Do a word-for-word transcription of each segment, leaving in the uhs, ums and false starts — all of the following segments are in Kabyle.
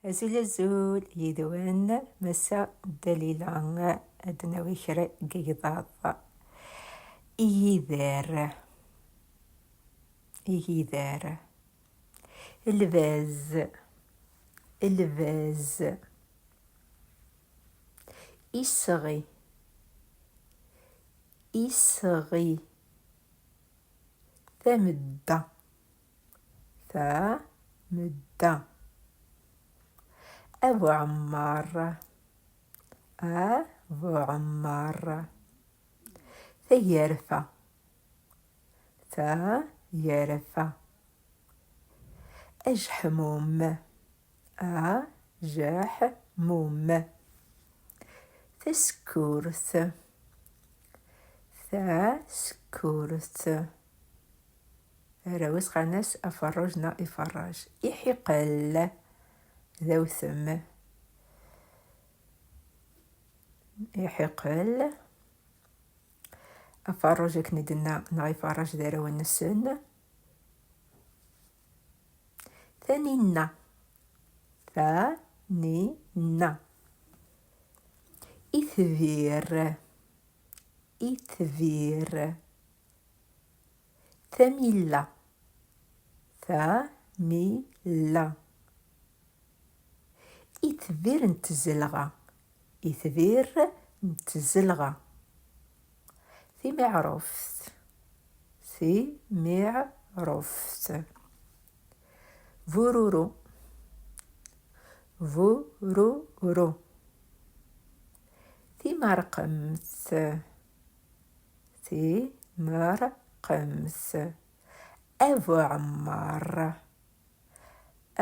Azul, azul yid-wen, massa Dalila, ad d-nawi kra n yegḍaḍ. Igider, igider, lbaz, lbaz, isɣi, isɣi, tamedda, tamedda, abuɛemmar, abuɛemmar, tagerfa, tagerfa, ajeḥmum, ajeḥmum, tasekkurt, tasekkurt, arraw-is qqaren-as aferruj neɣ iferraj, iḥiqel, d awtem, iḥiqel, aferruj akken i d-tenna neɣ iferraj d arraw-nsen. Taninna, taninna, itbir, itbir, tamilla, tamilla, itbir n tzelɣa, itbir n tzelɣa, timiɛruft, timiɛruft, bururu, bururu, timerqemt, timerqemt, abuɛemmar,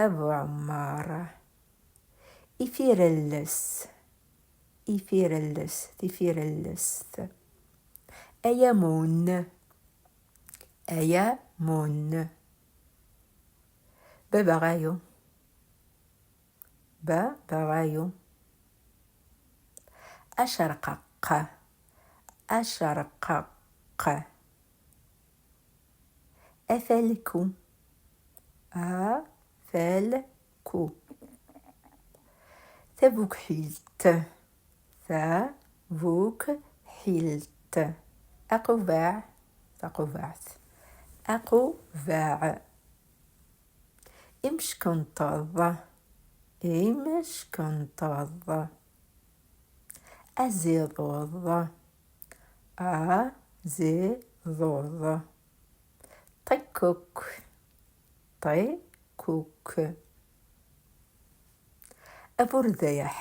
abuɛemmar, ifirelles, ifirelles, tifirellest, ayamun, ayamun, babaɣayu, babaɣayu, acerqaq, acerqaq, afalku, afalku, tabukḥilt, tabukḥilt, aqubaɛ, taqubaɛt, aqubaɛ, imeckunṭeḍ, imeckunṭeḍ, aziḍuḍ, aziḍuḍ, ṭikkuk, ṭikkuk, aburdayeḥ,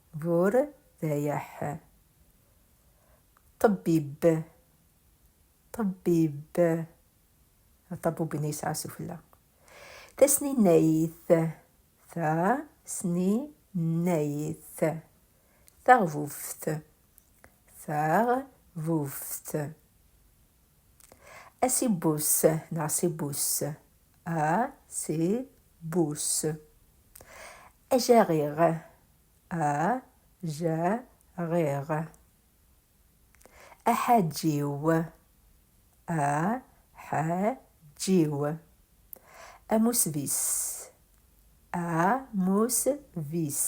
aburdayeḥ, ṭebbib, ṭebbib, aṭabub-nni yesɛa sufella, tasninayt, tasninayt, taɣbubt, taɣbubt, asibbus neɣ asibbus, asibbus, ajaɣiɣ, ajaɣiɣ, aḥaǧiw, aḥaǧiw, amusbis, amusbis,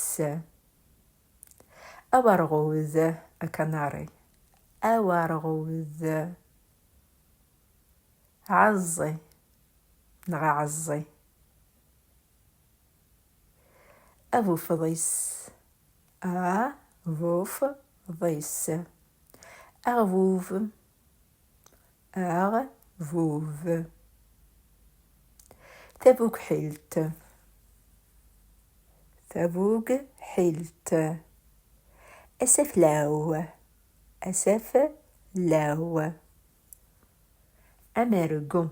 awerɣud, akanari, awerɣud, aɛeẓẓi neɣ aɛeẓẓi, abufḍis, abufḍis, aɣbub, aɣbub, tabukḥilt, tabukḥilt, asaflaw, asaflaw, amergu,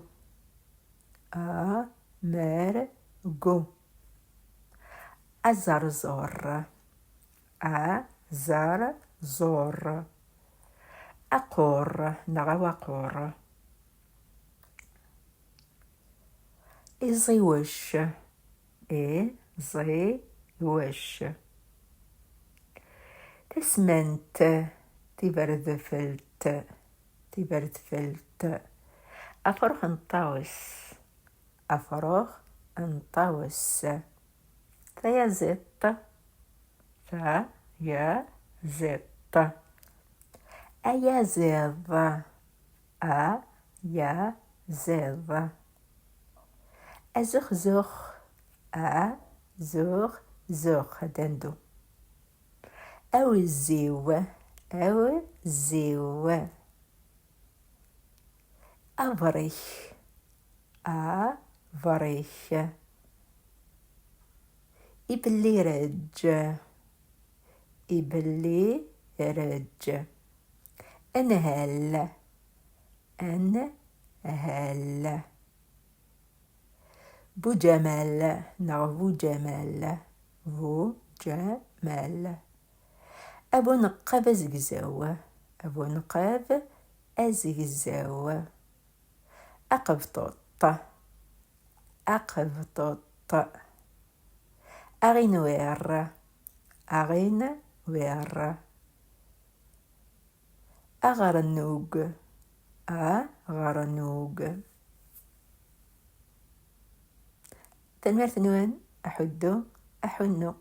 amergu, aẓerẓur, aẓerẓur, aqur neɣ awaqur, iẓiwec, iẓiwec, tasmant, tiberdfelt, tiberdfelt, afrux n ṭṭawes, afrux n ṭṭawes, Tayaziḍt. Tayaziḍt. Ayaziḍ. Ayaziḍ. Azuxzux. Azuxzux. Ad d-nendu. Awezziw. Awezziw. Abrek. Abrek. Ibellireǧ. Ibellireǧ. Anhal. Anhal. Buǧamal neɣ Buǧamal. Buǧamal. Abuneqqab azegzaw. Abuneqqab azegzaw. Aqebṭuṭ. Aqebṭuṭ. Aɣinwir. Aɣinwir. Aɣernug. Aɣernug. Tanemmirt-nwen. Aḥuddu, aḥunnu.